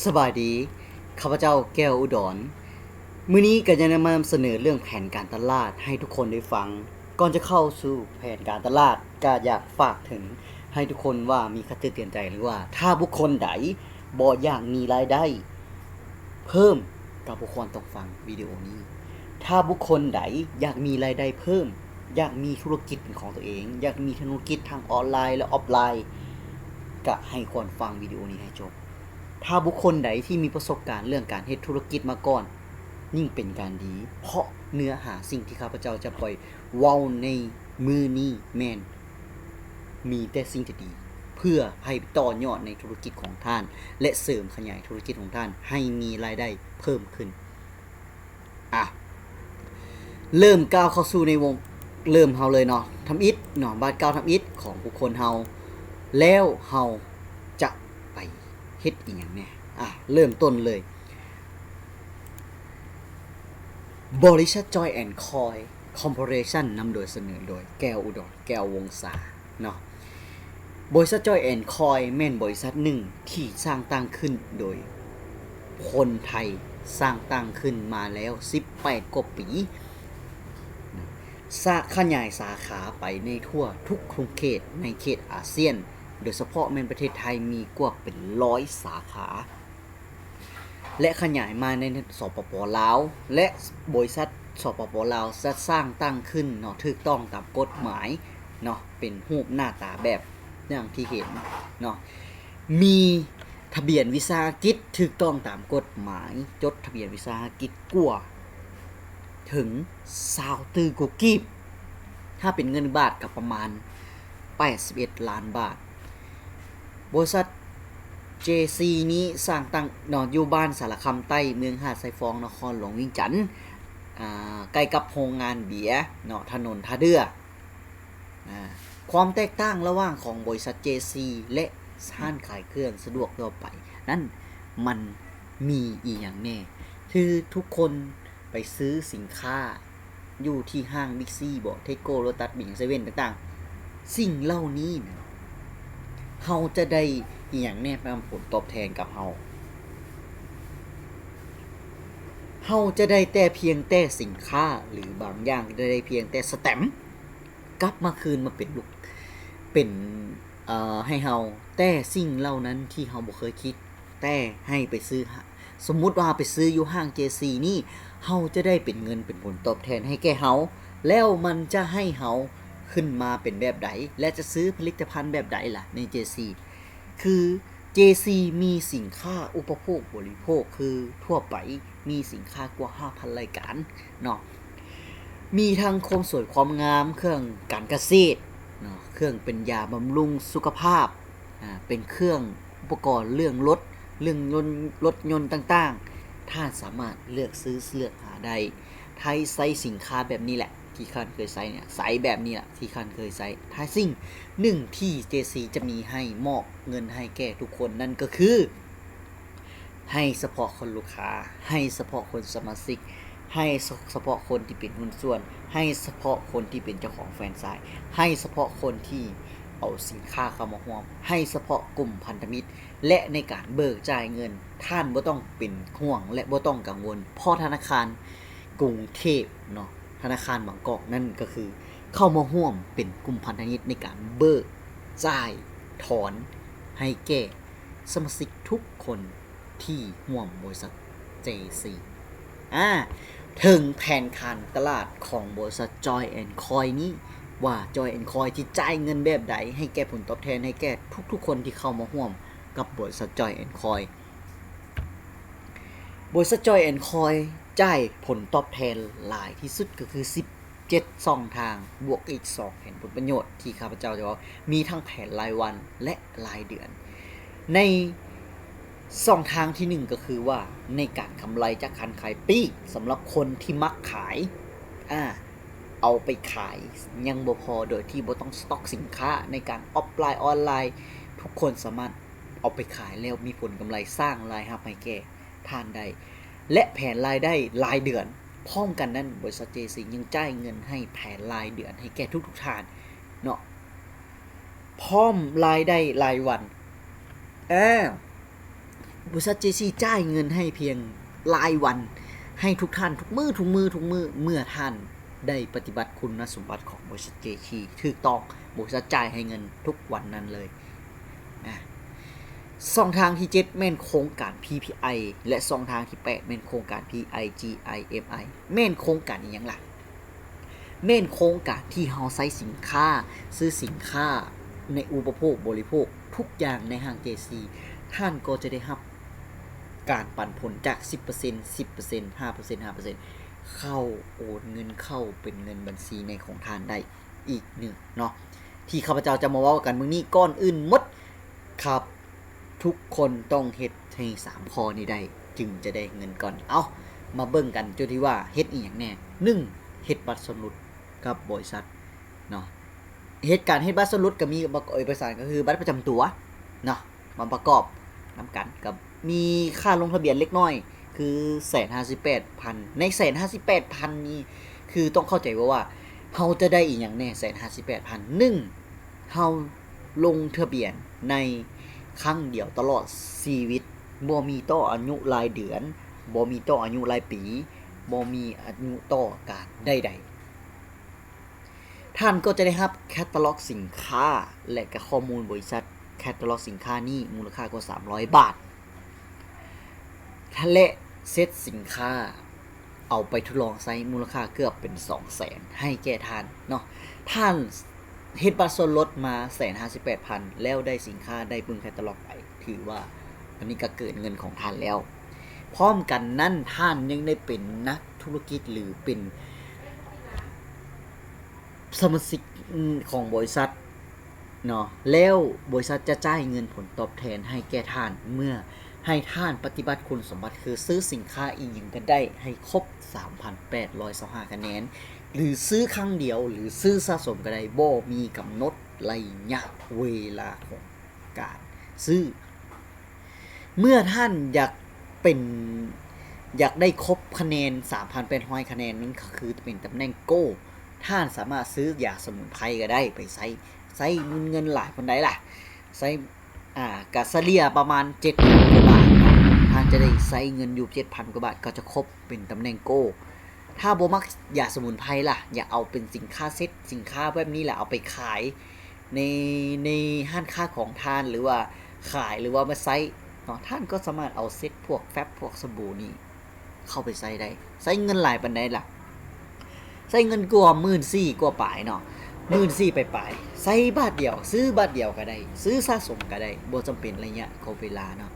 ສະບາຍດີ ຂ້າພະເຈົ້າແກ້ວອຸດອນ ມື້ນີ້ກໍຈະນຳມານຳສະເໜີເລື່ອງແຜນການຕະຫຼາດໃຫ້ທຸກຄົນໄດ້ຟັງ. ກ່ອນຈະເຂົ້າສູ່ແຜນການຕະຫຼາດ ກໍຢາກຝາກເຖິງໃຫ້ທຸກຄົນວ່າມີຄະຕິເຕືອນໃຈເລີຍວ່າ ຖ້າບຸກຄົນໃດບໍ່ຢາກມີລາຍໄດ້ເພີ່ມ ກໍບໍ່ຄວນຕ້ອງຟັງວິດີໂອນີ້. ຖ້າບຸກຄົນໃດຢາກມີລາຍໄດ້ເພີ່ມ, ຢາກມີທຸລະກິດເປັນຂອງຕົວເອງ, ຢາກມີທຸລະກິດທັງອອນລາຍ ແລະ ອອຟລາຍ, ກະໃຫ້ຄວນຟັງວິດີໂອນີ້ໃຫ້ຈົບ. ຖ້າບຸກຄົນໃດທີ່ມີປະສົບການເລື່ອງການເຮັດທຸລະກິດມາກ່ອນ, ຍິ່ງເປັນການດີ, ເພາະເນື້ອຫາສິ່ງທີ່ຂ້າພະເຈົ້າຈະໄປເວົ້າໃນມື້ນີ້ແມ່ນ ມີແຕ່ສິ່ງທີ່ດີ ເພື່ອໃຫ້ຕໍ່ຍອດໃນທຸລະກິດຂອງທ່ານ ແລະ ເສີມຂະຫຍາຍທຸລະກິດຂອງທ່ານໃຫ້ມີລາຍໄດ້ເພີ່ມຂຶ້ນ. ອະ ເລີ່ມກ້າວເຂົ້າສູ່ໃນວົງເລີ່ມເຮົາເລີຍເນາະ ທຳອິດເນາະ ບາດກ້າວທຳອິດຂອງບຸກຄົນເຮົາ ແລ້ວເຮົາຈະໄປເຮັດອີ່ຫຍັງແດ່? ອະ ເລີ່ມຕົ້ນເລີຍ ບໍລິສັດ Joy and Coin Corporation ນຳໂດຍ ສະເໜີໂດຍ ແກ້ວອຸດອນ ແກ້ວວົງສາເນາະ. ບໍລິສັດ Joy and Coin ແມ່ນບໍລິສັດໜຶ່ງທີ່ສ້າງຕັ້ງຂຶ້ນໂດຍຄົນໄທ, ສ້າງຕັ້ງຂຶ້ນມາແລ້ວສິບແປດກວ່າປີ, ສາ ຂະຫຍາຍສາຂາໄປໃນທົ່ວທຸກຂົງເຂດໃນເຂດອາຊຽນ, ໂດຍສະເພາະແມ່ນປະເທດໄທມີກວ່າເປັນຮ້ອຍສາຂາ. ແລະ ຂະຫຍາຍມາໃນ ສປປ ລາວ ແລະ ບໍລິສັດ ສປປ ລາວ ຈະສ້າງຕັ້ງຂຶ້ນເນາະ ຖືກຕ້ອງຕາມກົດໝາຍເນາະ ເປັນຮູບໜ້າຕາແບບຢ່າງທີ່ເຫັນເນາະ ມີທະບຽນວິສາຫະກິດຖືກຕ້ອງຕາມກົດໝາຍ, ຈົດທະບຽນວິສາຫະກິດກວ່າເຖິງຊາວຕື້ກວ່າກີບ, ຖ້າເປັນເງິນບາດກໍປະມານ ແປດສິບເອັດລ້ານບາດ. ບໍລິສັດ ເຈ ຊີ ນີ້ສ້າງຕັ້ງເນາະ ຢູ່ບ້ານສາລະຄຳໃຕ້ ເມືອງຫາດຊາຍຟອງ ນະຄອນຫຼວງວຽງຈັນ, ອາ ໃກ້ກັບໂຮງງານເບຍເນາະ ຖະໜົນທ່າເດື່ອ. ອາ ຄວາມແຕກຕ່າງລະຫວ່າງຂອງບໍລິສັດ ເຈ ຊີ ແລະ ຮ້ານຂາຍເຄື່ອງສະດວກທົ່ວໄປນັ້ນ ມັນມີອີ່ຫຍັງແດ່? ຄືທຸກຄົນໄປຊື້ສິນຄ້າ ຢູ່ທີ່ຫ້າງ Big C ບໍ Tesco Lotus ເບຍ Seven ຕ່າງໆ ສິ່ງເຫຼົ່ານີ້ນະ ເຮົາຈະໄດ້ອີ່ຫຍັງແດ່ນຳຜົນຕອບແທນກັບເຮົາ? ເຮົາຈະໄດ້ແຕ່ພຽງແຕ່ສິນຄ້າ ຫຼື ບາງຢ່າງຈະໄດ້ພຽງແຕ່ສະແຕັມ ກັບມາຄືນມາເປັນລູກ ເປັນ ເອີ ໃຫ້ເຮົາ, ແຕ່ສິ່ງເຫຼົ່ານັ້ນທີ່ເຮົາບໍ່ເຄີຍຄິດ ແຕ່ໃຫ້ໄປຊື້ ສົມມຸດວ່າເຮົາໄປຊື້ຢູ່ຫ້າງ ເຈ ຊີ ນີ້ ເຮົາຈະໄດ້ເປັນເງິນເປັນຜົນຕອບແທນໃຫ້ແກ່ເຮົາ, ແລ້ວມັນຈະໃຫ້ເຮົາຂຶ້ນມາເປັນແບບໃດ ແລະ ຈະຊື້ຜະລິດຕະພັນແບບໃດລະໃນ ເຈ ຊີ? ຄື ເຈ ຊີ ມີສິນຄ້າອຸປະໂພກບໍລິໂພກຄືທົ່ວໄປ ມີສິນຄ້າກວ່າຫ້າພັນລາຍການເນາະ, ມີທັງຄວາມສວຍຄວາມງາມ, ເຄື່ອງການກະເສດເນາະ, ເຄື່ອງເປັນຢາບຳລຸງສຸຂະພາບ, ອາ ເປັນເຄື່ອງອຸປະກອນເລື່ອງລົດ, ເລື່ອງຍົນ, ລົດຍົນຕ່າງໆ, ທ່ານສາມາດເລືອກຊື້ເລືອກຫາໄດ້. ໄທໃຊ້ສິນຄ້າແບບນີ້ແຫຼະ ທີ່ທ່ານເຄີຍໃຊ້ເນຍ, ໃຊ້ແບບນີ້ລະທີ່ທ່ານເຄີຍໃຊ້. ທ້າຍສິ່ງໜຶ່ງທີ່ ເຈ ຊີ ຈະມີໃຫ້ ມອບເງິນໃຫ້ແກ່ທຸກຄົນນັ້ນກໍຄື ໃຫ້ສະເພາະຄົນລູກຄ້າ, ໃຫ້ສະເພາະຄົນສະມາຊິກ, ໃຫ້ສະເພາະຄົນທີ່ເປັນຫຸ້ນສ່ວນ, ໃຫ້ສະເພາະຄົນທີ່ເປັນເຈົ້າຂອງແຟຣນໄຊ, ໃຫ້ສະເພາະຄົນທີ່ເອົາສິນຄ້າເຂົ້າມາຮ່ວມ, ໃຫ້ສະເພາະກຸ່ມພັນທະມິດ ແລະ ໃນການເບີກຈ່າຍເງິນ, ທ່ານບໍ່ຕ້ອງເປັນຫ່ວງ ແລະ ບໍ່ຕ້ອງກັງວົນ ເພາະທະນາຄານກຸງເທບເນາະ, ທະນາຄານບາງກອກນັ້ນກໍຄືເຂົ້າມາຮ່ວມເປັນກຸ່ມພັນທະມິດໃນການເບີກຈ່າຍຖອນໃຫ້ແກ່ສະມາຊິກທຸກຄົນທີ່ຮ່ວມບໍລິສັດ ເຈ ຊີ. ອາ ເຖິງແຜນການຕະຫຼາດຂອງບໍລິສັດ Joy and Coin ນີ້ ວ່າ Joy and Coin ຈະຈ່າຍເງິນແບບໃດໃຫ້ແກ່ຜົນຕອບແທນໃຫ້ແກ່ທຸກໆຄົນທີ່ເຂົ້າມາຮ່ວມກັບບໍລິສັດ Joy and Coin. ບໍລິສັດ Joy and Coin ຈ່າຍຜົນຕອບແທນຫຼາຍທີ່ສຸດກໍຄືສິບເຈັດຊ່ອງທາງ ບວກອີກສອງແຜນຜົນປະໂຫຍດທີ່ຂ້າພະເຈົ້າຈະເວົ້າ, ມີທັງແຜນລາຍວັນ ແລະ ລາຍເດືອນ. ໃນຊ່ອງທາງທີໜຶ່ງກໍຄືວ່າ ໃນການກຳໄລຈາກການຂາຍປີກ ສຳລັບຄົນທີ່ມັກຂາຍ, ອາ ເອົາໄປຂາຍຍັງບໍ່ພໍ ໂດຍທີ່ບໍ່ຕ້ອງສະຕັອກສິນຄ້າ, ໃນການອອບລາຍອອນລາຍ ທຸກຄົນສາມາດ ເອົາໄປຂາຍແລ້ວມີຜົນກຳໄລ ສ້າງລາຍຮັບໃຫ້ແກ່ທ່ານໄດ້ ແລະ ແຜນລາຍໄດ້ລາຍເດືອນ. ພ້ອມກັນນັ້ນ ບໍລິສັດ ເຈ ຊີ ຍັງຈ່າຍເງິນໃຫ້ແຜນລາຍເດືອນໃຫ້ແກ່ທຸກໆທ່ານເນາະ, ພ້ອມລາຍໄດ້ລາຍວັນ. ອາ ບໍລິສັດ ເຈ ຊີ ຈ່າຍເງິນໃຫ້ພຽງລາຍວັນ ໃຫ້ທຸກທ່ານທຸກມື້ ທຸກມື້ ທຸກມື້ ເມື່ອທ່ານໄດ້ປະຕິບັດຄຸນນະສົມບັດຂອງບໍລິສັດ ເຈ ຊີ ຖືກຕ້ອງ, ບໍລິສັດຈ່າຍໃຫ້ເງິນທຸກວັນນັ້ນເລີຍ. ອາ ຊ່ອງທາງທີເຈັດແມ່ນໂຄງການ ພີ ພີ ໄອ ແລະ ຊ່ອງທາງທີແປດແມ່ນໂຄງການ ພີ ໄອ ຈີ ໄອ ເອັມ ໄອ ແມ່ນໂຄງການອີ່ຫຍັງລະ? ແມ່ນໂຄງການທີ່ເຮົາໃຊ້ສິນຄ້າ, ຊື້ສິນຄ້າໃນອຸປະໂພກບໍລິໂພກທຸກຢ່າງໃນຫ້າງ ເຈ ຊີ ທ່ານກໍຈະໄດ້ຮັບການປັນຜົນຈາກສິບເປີເຊັນ ສິບເປີເຊັນ ຫ້າເປີເຊັນ ຫ້າເປີເຊັນ ເຂົ້າ ໂອນເງິນເຂົ້າເປັນເງິນບັນຊີໃນຂອງທ່ານໄດ້ອີກໜຶ່ງເນາະ ທີ່ຂ້າພະເຈົ້າຈະມາເວົ້າກັນມື້ນີ້. ກ່ອນອື່ນໝົດ ຄັບ ທຸກຄົນຕ້ອງເຮັດໃຫ້ສາມຂໍ້ນີ້ໄດ້ ຈຶ່ງຈະໄດ້ເງິນກ່ອນ. ເອົ້າ ມາເບິ່ງກັນ ຈຸດທີ່ວ່າເຮັດອີ່ຫຍັງແດ່. ໜຶ່ງ ເຮັດບັດສ່ວນຫຼຸດກັບບໍລິສັດເນາະ. ເຮັດ ການເຮັດບັດສ່ວນຫຼຸດກໍມີເອກະສານ ກໍຄືບັດປະຈຳຕົວເນາະ ມາປະກອບນຳກັນ ກັບມີຄ່າລົງທະບຽນເລັກນ້ອຍ ຄືແສນຫ້າສິບແປດພັນ. ໃນແສນຫ້າສິບແປດພັນນີ້ ຄືຕ້ອງເຂົ້າໃຈວ່າ ວ່າເຮົາຈະໄດ້ອີ່ຫຍັງແດ່ ແສນຫ້າສິບແປດພັນ. ໜຶ່ງ ເຮົາລົງທະບຽນໃນຄັ້ງດຽວຕະຫຼອດຊີວິດ, ບໍ່ມີຕໍ່ອາຍຸລາຍເດືອນ, ບໍ່ມີຕໍ່ອາຍຸລາຍປີ, ບໍ່ມີອາຍຸຕໍ່ການໃດໆ. ທ່ານກໍຈະໄດ້ຮັບແຄຕາລັອກສິນຄ້າ ແລະ ກະຂໍ້ມູນບໍລິສັດ. ແຄຕາລັອກສິນຄ້ານີ້ມູນລະຄ່າກວ່າສາມຮ້ອຍບາດ ແລະ ເຊັດສິນຄ້າ ເອົາໄປທົດລອງໃຊ້ ມູນລະຄ່າເກືອບເປັນສອງແສນໃຫ້ແກ່ທ່ານເນາະ. ທ່ານເຮັດບັດສ່ວນລົດມາແສນຫ້າສິບແປດພັນ ແລ້ວໄດ້ສິນຄ້າ ໄດ້ປຶ້ມແຄຕາລັອກໄປ ຖືວ່າອັນນີ້ກໍເກີນເງິນຂອງທ່ານແລ້ວ. ພ້ອມກັນນັ້ນ ທ່ານຍັງໄດ້ເປັນນັກທຸລະກິດ ຫຼື ເປັນສະມາຊິກຂອງບໍລິສັດ ເນາະ ແລ້ວບໍລິສັດຈະຈ່າຍເງິນຜົນຕອບແທນໃຫ້ແກ່ທ່ານ ເມື່ອໃຫ້ທ່ານປະຕິບັດຄຸນສົມບັດ ຄືຊື້ສິນຄ້າອີ່ຫຍັງກໍໄດ້ໃຫ້ຄົບສາມພັນແປດຮ້ອຍຊາວຫ້າຄະແນນ ຫຼື ຊື້ຄັ້ງດຽວ ຫຼື ຊື້ສະສົມກໍໄດ້ ບໍ່ມີກຳນົດໄລຍະເວລາຂອງການຊື້. ເມື່ອທ່ານຢາກເປັນ ຢາກໄດ້ຄົບຄະແນນສາມພັນແປດຮ້ອຍຄະແນ ນັ້ນກໍຄືເປັນຕຳແໜ່ງໂກ ທ່ານສາມາດຊື້ຢາສະໝຸນໄພກໍໄດ້ໄປໃຊ້ ໃຊ້ເງິນຫຼາຍປານໃດລະ? ໃຊ້ ອາ ກະສະເລ່ຍປະມານເຈັດພັນກວ່າບາດເນາະ ທ່ານຈະໄດ້ໃຊ້ເງິນຢູ່ເຈັດພັນກວ່າບາດ ກໍຈະຄົບເປັນຕຳແໜ່ງໂກ. ຖ້າບໍ່ມັກຢາສະໝຸນໄພລະ? ຢາກເອົາເປັນສິນຄ້າເຊັດ ສິນຄ້າແບບນີ້ລະ ເອົາໄປຂາຍໃນ ໃນຮ້ານຄ້າຂອງທ່ານ ຫຼືວ່າຂາຍ ຫຼືວ່າມາໃຊ້ເນາະ ທ່ານກໍສາມາດເອົາເຊັດພວກແຟັບ ພວກສະບູນີ້ ເຂົ້າໄປໃຊ້ໄດ້. ໃຊ້ເງິນຫຼາຍປານໃດລະ? ໃຊ້ເງິນກວ່າໝື່ນສີ່ກວ່າປາຍເນາະ ໝື່ນສີ່ປາຍໆ ໃຊ້ບາດດຽວ ຊື້ບາດດຽວກໍໄດ້ ຊື້ສະສົມກໍໄດ້ ບໍ່ຈຳເປັນໄລຍະຂອງເວລາເນາະ.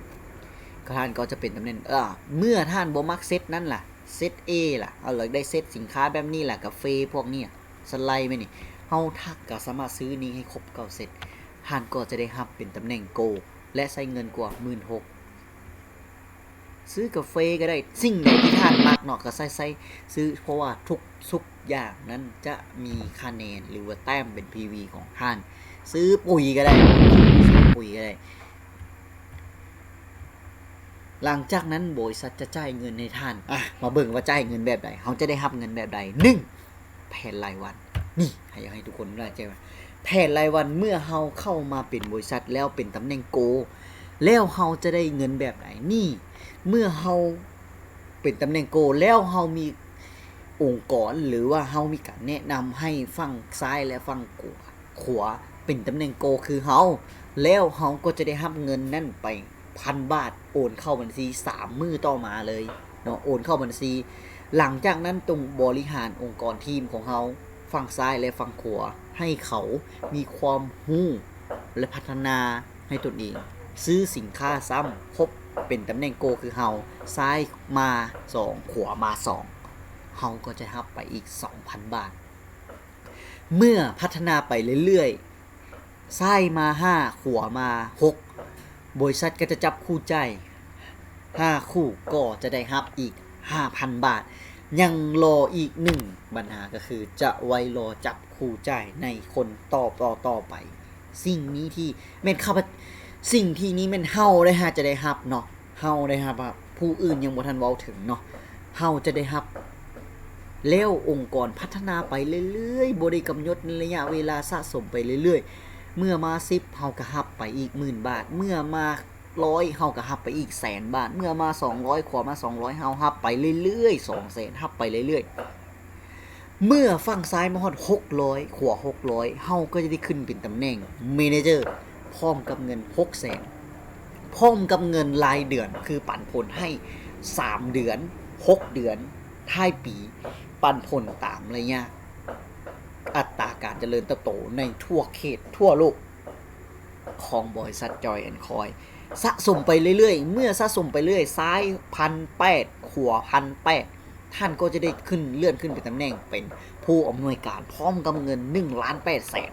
ກໍທ່ານກໍຈະເປັນຕຳແໜ່ງ ເອີ ເມື່ອທ່ານບໍ່ມັກເຊັດນັ້ນລະ ເຊັດເອລະ ເຮົາຢາກໄດ້ເຊັດສິນຄ້າແບບນີ້ລະ ກາເຟພວກນີ້ ສະໄລແບບນີ້ ເຮົາທັກກໍສາມາດຊື້ນີ້ໃຫ້ຄົບເກົ້າເຊັດ ທ່ານກໍຈະໄດ້ຮັບເປັນຕຳແໜ່ງໂກ ແລະ ໃຊ້ເງິນກວ່າໝື່ນຫົກ ຊື້ກາເຟກໍໄດ້ ສິ່ງໃດທີ່ທ່ານມັກເນາະ ກໍໃຊ້ ໃຊ້ຊື້ ເພາະວ່າທຸກ ທຸກຢ່າງນັ້ນຈະມີຄະແນນ ຫຼືວ່າແຕ້ມເປັນພີວີຂອງທ່ານ. ຊື້ປຸ໋ຍກໍໄດ້ ຊື້ປຸ໋ຍກໍໄດ້. ຫຼັງຈາກນັ້ນບໍລິສັດຈະຈ່າຍເງິນໃຫ້ທ່ານ. ອາ ມາເບິ່ງວ່າຈ່າຍເງິນແບບໃດ ເຮົາຈະໄດ້ຮັບເງິນແບບໃດ. ໜຶ່ງ ແຜນລາຍວັນ ນີ້ ໃຫ້ ຢາກໃຫ້ທຸກຄົນໄດ້ໃຈວ່າ ແຜນລາຍວັນ ເມື່ອເຮົາເຂົ້າມາເປັນບໍລິສັດແລ້ວ ເປັນຕຳແໜ່ງໂກ ແລ້ວເຮົາຈະໄດ້ເງິນແບບໃດ? ນີ້ ເມື່ອເຮົາເປັນຕຳແໜ່ງໂກ ແລ້ວເຮົາມີອົງກອນ ຫຼືວ່າເຮົາມີການແນະນຳໃຫ້ຝັ່ງຊ້າຍ ແລະ ຝັ່ງຂວາ ຂວາເປັນຕຳແໜ່ງໂກຄືເຮົາ ແລ້ວເຮົາກໍຈະໄດ້ຮັບເງິນນັ້ນໄປພັນບາດ ໂອນເຂົ້າບັນຊີສາມມື້ຕໍ່ມາເລີຍເນາະ ໂອນເຂົ້າບັນຊີ. ຫຼັງຈາກນັ້ນ ຈົ່ງບໍລິຫານອົງກອນທີມຂອງເຮົາ ຝັ່ງຊ້າຍ ແລະ ຝັ່ງຂວາ ໃຫ້ເຂົາມີຄວາມຮູ້ ແລະ ພັດທະນາໃຫ້ຕົນເອງ. ຊື້ສິນຄ້າຊ້ຳ ຄົບເປັນຕຳແໜ່ງໂກຄືເຮົາ ຊ້າຍມາສອງ ຂວາມາສອງ ເຮົາກໍຈະຮັບໄປອີກສອງພັນບາດ. ເມື່ອພັດທະນາໄປເລື້ອຍໆ ຊ້າຍມາຫ້າ ຂວາມາຫົກ ບໍລິສັດກໍຈະຈັບຄູ່ຈ່າຍຫ້າຄູ່ ກໍຈະໄດ້ຮັບອີກຫ້າພັນບາດ. ຍັງລໍອີກໜຶ່ງບັນຫາ ກໍຄືຈະໄວ້ລໍຈັບຄູ່ຈ່າຍໃນຄົນຕໍ່ ຕໍ່ ຕໍ່ໄປ. ສິ່ງນີ້ທີ່ແມ່ນຂ້າພະ ສິ່ງທີ່ນີ້ແມ່ນເຮົາໄດ້ຫາ ຈະໄດ້ຮັບເນາະ. ເຮົາໄດ້ຮັບ ຜູ້ອື່ນຍັງບໍ່ທັນເວົ້າເຖິງເນາະ ເຮົາຈະໄດ້ຮັບ ແລ້ວອົງກອນພັດທະນາໄປເລື້ອຍໆ ບໍ່ໄດ້ກຳນົດໄລຍະເວລາ ສະສົມໄປເລື້ອຍໆ ເມື່ອມາສິບ ເຮົາກໍຮັບໄປອີກໝື່ນບາດ ເມື່ອມາ ຮ້ອຍ ເຮົາກໍຮັບໄປອີກແສນບາດ, ເມື່ອມາສອງຮ້ອຍ ຂວາມາສອງຮ້ອຍ ເຮົາຮັບໄປເລື້ອຍໆ ສອງແສນ ຮັບໄປເລື້ອຍໆ. ເມື່ອຝັ່ງຊ້າຍມາຮອດຫົກຮ້ອຍ ຂວາຫົກຮ້ອຍ ເຮົາກໍຈະໄດ້ຂຶ້ນເປັນຕຳແໜ່ງ manager ພ້ອມກັບເງິນຫົກແສນ ພ້ອມກັບເງິນລາຍເດືອນ ຄືປັນຜົນໃຫ້ສາມເດືອນ ຫົກເດືອນ ທ້າຍປີ ປັນຜົນຕາມໄລຍະອັດຕາການຈະເລີນເຕີບໂຕໃນທົ່ວເຂດທົ່ວໂລກ ຂອງບໍລິສັດ Joy and Coin ສະສົມໄປເລື້ອຍໆ. ເມື່ອສະສົມໄປເລື້ອຍ ຊ້າຍພັນແປດ ຂວາພັນແປດ ທ່ານກໍຈະໄດ້ຂຶ້ນ ເລື່ອນຂຶ້ນເປັນຕຳແໜ່ງເປັນຜູ້ອຳນວຍການ ພ້ອມກັບເງິນໜຶ່ງລ້ານແປດແສນ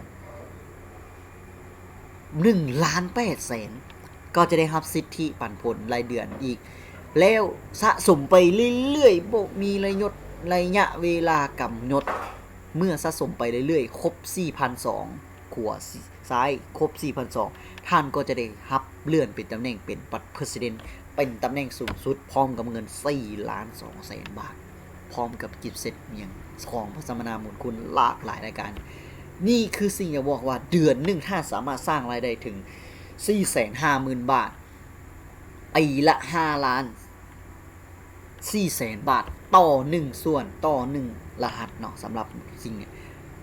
ໜຶ່ງລ້ານແປດແສນ ກໍຈະໄດ້ຮັບສິດທິປັນຜົນລາຍເດືອນອີກ ແລ້ວສະສົມໄປເລື້ອຍໆ ບໍ່ມີໄລຍົດ ໄລຍະເວລາກຳນົດ. ເມື່ອສະສົມໄປເລື້ອຍໆ ຄົບສີ່ພັນສອງ ຂວາຊ້າຍຄົບສີ່ພັນສອງ ທ່ານກໍຈະໄດ້ຮັບເລື່ອນເປັນຕຳແໜ່ງເປັນ Vice President ເປັນຕຳແໜ່ງສູງສຸດ ພ້ອມກັບເງິນສີ່ລ້ານສອງແສນບາດ ພ້ອມກັບກິບເຊັດຫຍັງ ຂອງສຳມະນາມູນຄຸນຫຼາກຫຼາຍລາຍການ. ນີ້ຄືສິ່ງທີ່ບອກວ່າເດືອນໜຶ່ງທ່ານສາມາດສ້າງລາຍໄດ້ເຖິງສີ່ແສນຫ້າໝື່ນບາດ ປີລະຫ້າລ້ານ ສີ່ແສນບາດຕໍ່ໜຶ່ງສ່ວນຕໍ່ໜຶ່ງລະຫັດເນາະ ສຳລັບສິ່ງນີ້.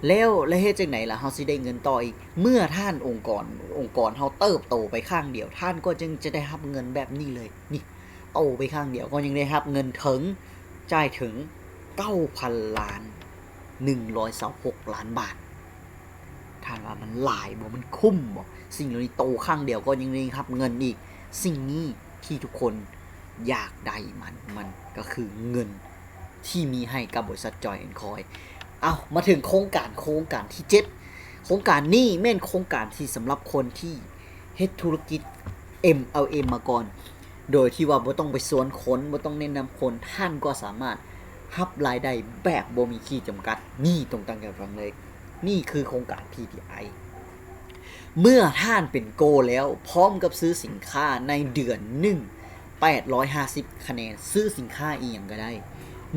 ແລ້ວ ແລ້ວເຮັດຈັ່ງໃດລະເຮົາຊິໄດ້ເງິນຕໍ່ອີກ? ເມື່ອທ່ານ ອົງກອນ ອົງກອນເຮົາເຕີບໂຕໄປຂ້າງດຽວ ທ່ານກໍຈຶ່ງຈະໄດ້ຮັບເງິນແບບນີ້ເລີຍ. ນີ້ ໂຕໄປຂ້າງດຽວກໍຍັງໄດ້ຮັບເງິນເຖິງ ຈ່າຍເຖິງເກົ້າພັນລ້ານ ໜຶ່ງຮ້ອຍຊາວຫົກລ້ານບາດ. ທ່ານວ່າມັນຫຼາຍບໍ່? ມັນຄຸ້ມບໍ່? ສິ່ງເຫຼົ່ານີ້ໂຕຄັ້ງດຽວກໍຍັງໄດ້ຮັບເງິນອີກ. ສິ່ງນີ້ທີ່ທຸກຄົນຢາກໄດ້ ມັນ ມັນກໍຄືເງິນທີ່ມີໃຫ້ກັບບໍລິສັດ Joy and Coin. ເອົາ ມາເຖິງໂຄງການ ໂຄງການທີເຈັດ. ໂຄງການນີ້ແມ່ນໂຄງການທີ່ສຳລັບຄົນທີ່ເຮັດທຸລະກິດ MLM ມາກ່ອນ ໂດຍທີ່ວ່າບໍ່ຕ້ອງໄປຊວນຄົນ ບໍ່ຕ້ອງແນະນຳຄົນ ທ່ານກໍສາມາດຮັບລາຍໄດ້ແບບບໍ່ມີຂີດຈຳກັດ. ນີ້ ຕ້ອງຕັ້ງໃຈຟັງເລີຍ ນີ້ຄືໂຄງການ PBI. ເມື່ອທ່ານເປັນ Gold ແລ້ວ ພ້ອມກັບຊື້ສິນຄ້າໃນເດືອນໜຶ່ງ ແປດຮ້ອຍຫ້າສິບຄະແນນ ຊື້ສິນຄ້າອີ່ຫຍັງກໍໄດ້.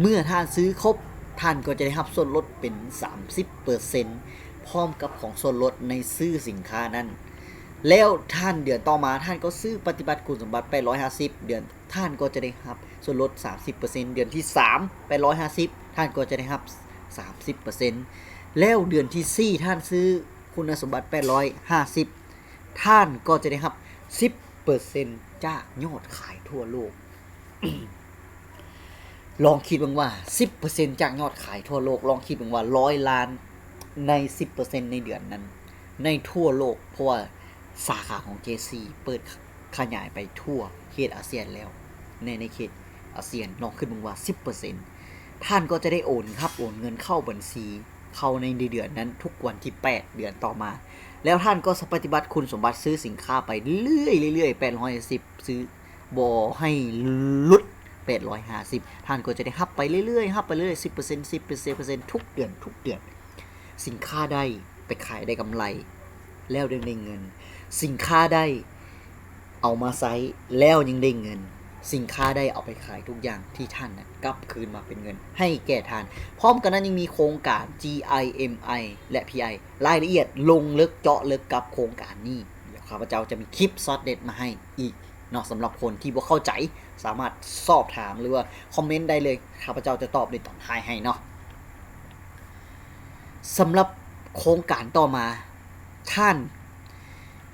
ເມື່ອທ່ານຊື້ຄົບ ທ່ານກໍຈະໄດ້ຮັບສ່ວນລົດເປັນສາມສິບເປີເຊັນ ພ້ອມກັບຂອງສ່ວນລົດໃນຊື້ສິນຄ້ານັ້ນ. ແລ້ວທ່ານ ເດືອນຕໍ່ມາ ທ່ານກໍຊື້ ປະຕິບັດຄຸນສົມບັດ ແປດຮ້ອຍຫ້າສິບ ເດືອນ ທ່ານກໍຈະໄດ້ຮັບສ່ວນລົດສາມສິບເປີເຊັນ. ເດືອນທີສາມ ແປດຮ້ອຍຫ້າສິບ ທ່ານກໍຈະໄດ້ຮັບສາມສິບເປີເຊັນ. ແລ້ວເດືອນທີສີ່ ທ່ານຊື້ຄຸນສົມບັດ ແປດຮ້ອຍຫ້າສິບ ທ່ານກໍຈະໄດ້ຮັບສິບເປີເຊັນຈາກຍອດຂາຍທົ່ວໂລກ. ລອງຄິດເບິ່ງວ່າສິບເປີເຊັນຈາກຍອດຂາຍທົ່ວໂລກ ລອງຄິດເບິ່ງວ່າຮ້ອຍລ້ານໃນສິບເປີເຊັນໃນເດືອນນັ້ນ ໃນທົ່ວໂລກ ເພາະວ່າສາຂາຂອງ JC ເປີດຂະຫຍາຍໄປທົ່ວເຂດອາຊຽນແລ້ວ ໃນ ໃນເຂດອາຊຽນ ລອງຄິດເບິ່ງວ່າສິບເປີເຊັນ ທ່ານກໍຈະໄດ້ໂອນ ຮັບໂອນເງິນເຂົ້າບັນຊີ ເຂົ້າໃນເດືອນນັ້ນທຸກວັນທີແປດເດືອນຕໍ່ມາ ແລ້ວທ່ານກໍປະຕິບັດຄຸນສົມບັດຊື້ສິນຄ້າໄປເລື້ອຍໆ ເລື້ອຍໆ ແປດຮ້ອຍຫ້າສິບ ຊື້ ບໍ່ໃຫ້ຫຼຸດແປດຮ້ອຍຫ້າສິບ ທ່ານກໍຈະໄດ້ຮັບໄປເລື້ອຍໆ ຮັບໄປເລື້ອຍໆ ສິບເປີເຊັນ ສິບເປີເຊັນ ສິບເປີເຊັນ ທຸກເດືອນ ທຸກເດືອນ. ສິນຄ້າໄດ້ໄປຂາຍໄດ້ກຳໄລ ແລ້ວຍັງໄດ້ເງິນ. ສິນຄ້າໄດ້ ເອົາມາໃຊ້ແລ້ວຍັງໄດ້ເງິນ. ສິນຄ້າໄດ້ເອົາໄປຂາຍທຸກຢ່າງທີ່ທ່ານນະ ກັບຄືນມາເປັນເງິນໃຫ້ແກ່ທ່ານ. ພ້ອມກັນນັ້ນຍັງມີໂຄງການ GI MI ແລະ PI ລາຍລະອຽດລົງເລິກເຈາະເລິກກັບໂຄງການນີ້ ດຽວຂ້າພະເຈົ້າຈະມີຄລິບຊອດເດັດມາໃຫ້ອີກເນາະ. ສຳລັບຄົນທີ່ບໍ່ເຂົ້າໃຈ ສາມາດສອບຖາມ ຫຼືວ່າຄອມເມັນໄດ້ເລີຍ ຂ້າພະເຈົ້າຈະຕອບໃນຕອນທ້າຍໃຫ້ເນາະ. ສຳລັບໂຄງການຕໍ່ມາ ທ່ານ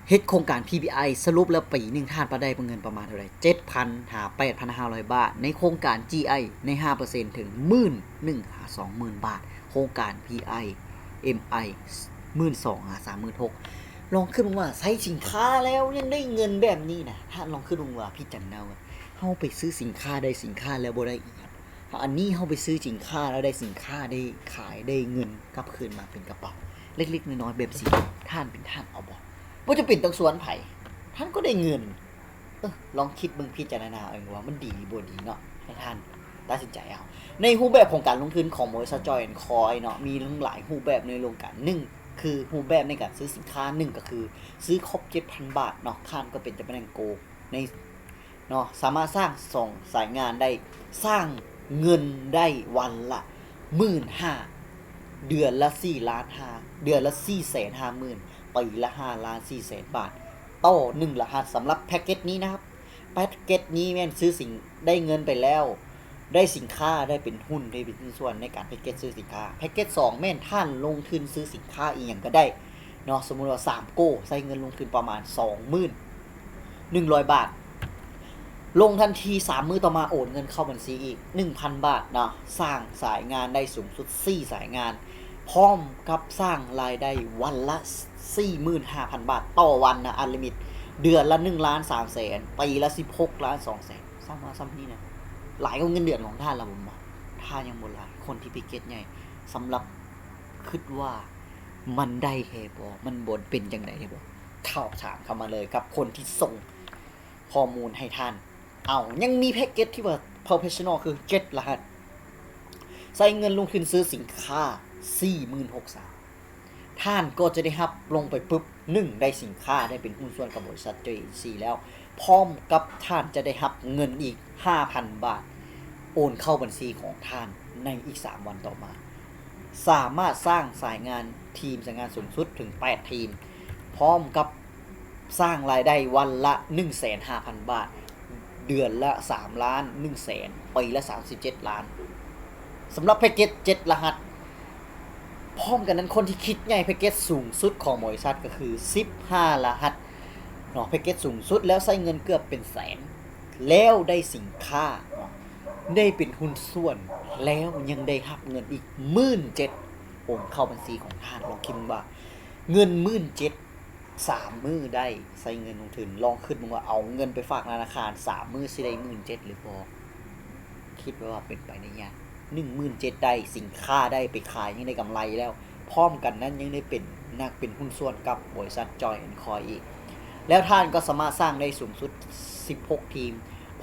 ເຮັດໂຄງການ PBI ສະຫຼຸບແລ້ວປີໜຶ່ງທ່ານປະໄດ້ເງິນປະມານເທົ່າໃດ? ເຈັດພັນຫາແປດພັນຫ້າຮ້ອຍບາດ. ໃນໂຄງການ GI ໃນຫ້າເປີເຊັນເຖິງໝື່ນໜຶ່ງຫາສອງໝື່ນບາດ. ໂຄງການ PI MI ໝື່ນສອງຫາສາມໝື່ນຫົກ. ລອງຄິດເບິ່ງວ່າໃຊ້ສິນຄ້າແລ້ວຍັງໄດ້ເງິນແບບນີ້ນະ. ທ່ານລອງຄິດເບິ່ງວ່າ ພິຈາລະນາວ່າ ເຮົາໄປຊື້ສິນຄ້າໄດ້ສິນຄ້າແລ້ວບໍ່ໄດ້ອີ່ຫຍັງ. ເຮົາ ອັນນີ້ເຮົາໄປຊື້ສິນຄ້າແລ້ວໄດ້ສິນຄ້າ ໄດ້ຂາຍ ໄດ້ເງິນກັບຄືນມາເປັນກະເປົາເລັກໆນ້ອຍໆແບບຊີ້ ທ່ານເປັນທ່ານເອົາບໍ່? ບໍ່ຈຳເປັນຕ້ອງຊວນໃຜ ທ່ານກໍໄດ້ເງິນ. ເອີ ລອງຄິດເບິ່ງ ພິຈາລະນາເອົາເອງວ່າມັນດີຫຼືບໍ່ດີເນາະ ໃຫ້ທ່ານຕັດສິນໃຈເອົາ. ໃນຮູບແບບຂອງການລົງທຶນຂອງບໍລິສັດ Joy and Coin ເນາະ ມີຫຼາຍຮູບແບບໃນໂລການ. ໜຶ່ງ ຄືຮູບແບບໃນການຊື້ສິນຄ້າ ໜຶ່ງ ກໍຄືຊື້ຄົບເຈັດພັນບາດເນາະ ທ່ານກໍເປັນຕຳແໜ່ງ Gold ໃນ ເນາະ ສາມາດສ້າງສອງສາຍງານໄດ້ ສ້າງເງິນໄດ້ວັນລະໝື່ນຫ້າ ເດືອນລະສີ່ລ້ານຫ້າ ເດືອນລະສີ່ແສນຫ້າໝື່ນ ປີລະຫ້າລ້ານສີ່ແສນບາດ. ຕໍ່ໜຶ່ງລະຫັດສຳລັບແພັກເກັດນີ້ນະຄັບ. ແພັກເກັດນີ້ແມ່ນຊື້ສິນ ໄດ້ເງິນໄປແລ້ວ ໄດ້ສິນຄ້າ ໄດ້ເປັນຫຸ້ນ ໄດ້ເປັນຫຸ້ນສ່ວນໃນການແພັກເກັດຊື້ສິນຄ້າ. ແພັກເກັດສອງແມ່ນທ່ານລົງທຶນຊື້ສິນຄ້າອີ່ຫຍັງກໍໄດ້ເນາະ, ສົມມຸດວ່າສາມໂກ້ ໃຊ້ເງິນລົງທຶນປະມານສອງໝື່ນໜຶ່ງຮ້ອຍບາດ ລົງທັນທີສາມມື້ຕໍ່ມາໂອນເງິນເຂົ້າບັນຊີອີກໜຶ່ງພັນບາດເນາະ, ສ້າງສາຍງານໄດ້ສູງສຸດສີ່ສາຍງານ ພ້ອມກັບສ້າງລາຍໄດ້ວັນລະສີ່ໝື່ນຫ້າພັນບາດຕໍ່ວັນນະ ອັນລິມິດ ເດືອນລະໜຶ່ງລ້ານສາມແສນ ປີລະສິບຫົກລ້ານສອງແສນ. ສ້າງມາສ່ຳນີ້ນະ ຫຼາຍກວ່າເງິນເດືອນຂອງທ່ານລະ ແມ່ນບໍ່? ຖ້າຍັງບໍ່ຫຼາຍ ຄົນທີ່ໄປເກັດໃຫຍ່ ສຳລັບ ຄິດວ່າມັນໄດ້ແທ້ບໍ່? ມັນບໍ່ເປັນຈັ່ງໃດແທ້ບໍ່? ສອບຖາມເຂົ້າມາເລີຍກັບຄົນທີ່ສົ່ງຂໍ້ມູນໃຫ້ທ່ານ. ເອົາ ຍັງມີແພັກເກັດທີ່ວ່າ professional ຄືເຈັດລະຫັດ ໃຊ້ເງິນລົງທຶນຊື້ສິນຄ້າສີ່ໝື່ນຫົກສາມ ທ່ານກໍຈະໄດ້ຮັບລົງໄປປຶບ ໜຶ່ງ ໄດ້ສິນຄ້າ ໄດ້ເປັນຫຸ້ນສ່ວນກັບບໍລິສັດ JNC ແລ້ວ ພ້ອມກັບທ່ານຈະໄດ້ຮັບເງິນອີກຫ້າພັນບາດ ໂອນເຂົ້າບັນຊີຂອງທ່ານໃນອີກສາມວັນຕໍ່ມາ. ສາມາດສ້າງສາຍງານ ທີມສາຍງານສູງສຸດເຖິງແປດທີມ ພ້ອມກັບສ້າງລາຍໄດ້ວັນລະໜຶ່ງແສນຫ້າພັນບາດ ເດືອນລະສາມລ້ານໜຶ່ງແສນ ປີລະສາມສິບເຈັດລ້ານ. ສຳລັບແພັກເກັດເຈັດລະຫັດ ພ້ອມກັນນັ້ນ ຄົນທີ່ຄິດໃຫຍ່ແພັກເກັດສູງສຸດຂອງບໍລິສັດກໍຄືສິບຫ້າລະຫັດເນາະ, ແພັກເກັດສູງສຸດແລ້ວໃຊ້ເງິນເກືອບເປັນແສນ ແລ້ວໄດ້ສິນຄ້າເນາະ ໄດ້ເປັນຫຸ້ນສ່ວນ ແລ້ວຍັງໄດ້ຮັບເງິນອີກໝື່ນເຈັດ ໂອນເຂົ້າບັນຊີຂອງທ່ານ. ລອງຄິດເບິ່ງວ່າເງິນໝື່ນເຈັດ ສາມມື້ໄດ້ ໃຊ້ເງິນລົງທຶນ. ລອງຄິດເບິ່ງວ່າເອົາເງິນໄປຝາກທະນາຄານສາມມື້ ຊິໄດ້ໝື່ນເຈັດຫຼືບໍ່? ຄິດວ່າເປັນໄປໄດ້ຍາກ. ໜຶ່ງໝື່ນເຈັດໄດ້ສິນຄ້າ ໄດ້ໄປຂາຍ ຍັງໄດ້ກຳໄລແລ້ວ ພ້ອມກັນນັ້ນຍັງໄດ້ເປັນນັກເປັນຫຸ້ນສ່ວນກັບບໍລິສັດ Joy and Coin ອີກ. ແລ້ວທ່ານກໍສາມາດສ້າງໄດ້ສູງສຸດສິບຫົກທີມ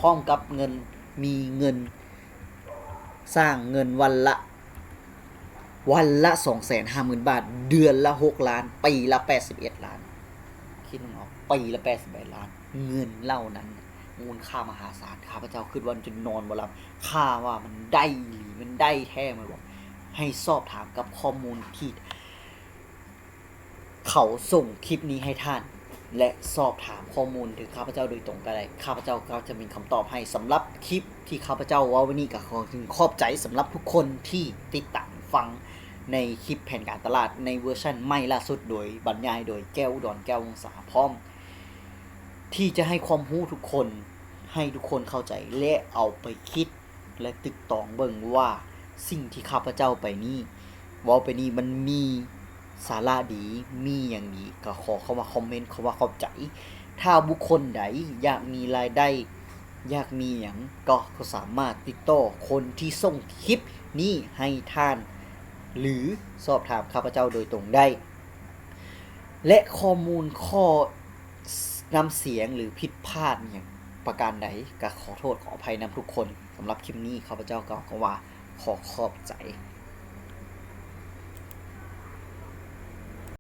ພ້ອມກັບເງິນ ມີເງິນ ສ້າງເງິນວັນລະ ວັນລະສອງແສນຫ້າໝື່ນບາດ ເດືອນລະຫົກລ້ານ ປີລະແປດສິບເອັດລ້ານ. ຄິດເບິ່ງເອົາ ປີລະແປດສິບເອັດລ້ານ ເງິນເຫຼົ່ານັ້ນ ມູນຄ່າມະຫາສານ. ຂ້າພະເຈົ້າຄິດວ່າຈົນນອນບໍ່ຫຼັບ. ຂ້າວ່າມັນໄດ້ອີ່ຫຼີ ມັນໄດ້ແທ້ແມ່ນບໍ່? ໃຫ້ສອບຖາມກັບຂໍ້ມູນທີ່ ເຂົາສົ່ງຄລິບນີ້ໃຫ້ທ່ານ ແລະ ສອບຖາມຂໍ້ມູນເຖິງຂ້າພະເຈົ້າໂດຍຕົງກໍໄດ້. ຂ້າພະເຈົ້າກໍຈະມີຄຳຕອບໃຫ້. ສຳລັບຄລິບທີ່ຂ້າພະເຈົ້າເວົ້າໄວ້ນີ້ ກໍຂໍຂອບໃຈສຳລັບທຸກຄົນທີ່ຕິດຕາມຟັງໃນຄລິບແຜນການຕະຫຼາດໃນເວີຊັນໃໝ່ລ່າສຸດ ໂດຍບັນຍາຍໂດຍແກ້ວອຸດອນ ແກ້ວວົງສາ ພ້ອມທີ່ຈະໃຫ້ຄວາມຮູ້ທຸກຄົນ ໃຫ້ທຸກຄົນເຂົ້າໃຈ ແລະ ເອົາໄປຄິດ ແລະ ຕຶກຕອງເບິ່ງວ່າສິ່ງທີ່ຂ້າພະເຈົ້າໄປນີ້ ເວົ້າໄປນີ້ມັນມີສາລະດີ ມີຫຍັງດີ ກໍຂໍເຂົ້າມາຄອມເມັນ ເຂົ້າມາຂອບໃຈ. ຖ້າບຸກຄົນໃດຢາກມີລາຍໄດ້ ຢາກມີຫຍັງ ກໍສາມາດຕິດຕໍ່ຄົນທີ່ສົ່ງຄລິບນີ້ໃຫ້ທ່ານ ຫຼື ສອບຖາມຂ້າພະເຈົ້າໂດຍຕົງໄດ້ ແລະ ຂໍ້ມູນ ຂໍ້ ນ້ຳສຽງ ຫຼື ຜິດພາດຫຍັງປະການໃດ ກໍຂໍໂທດຂໍອະໄພນຳທຸກຄົນ. ສຳລັບຄລິບນີ້ ຂ້າພະເຈົ້າກ່າວຄຳວ່າ ຂໍຂອບໃຈ.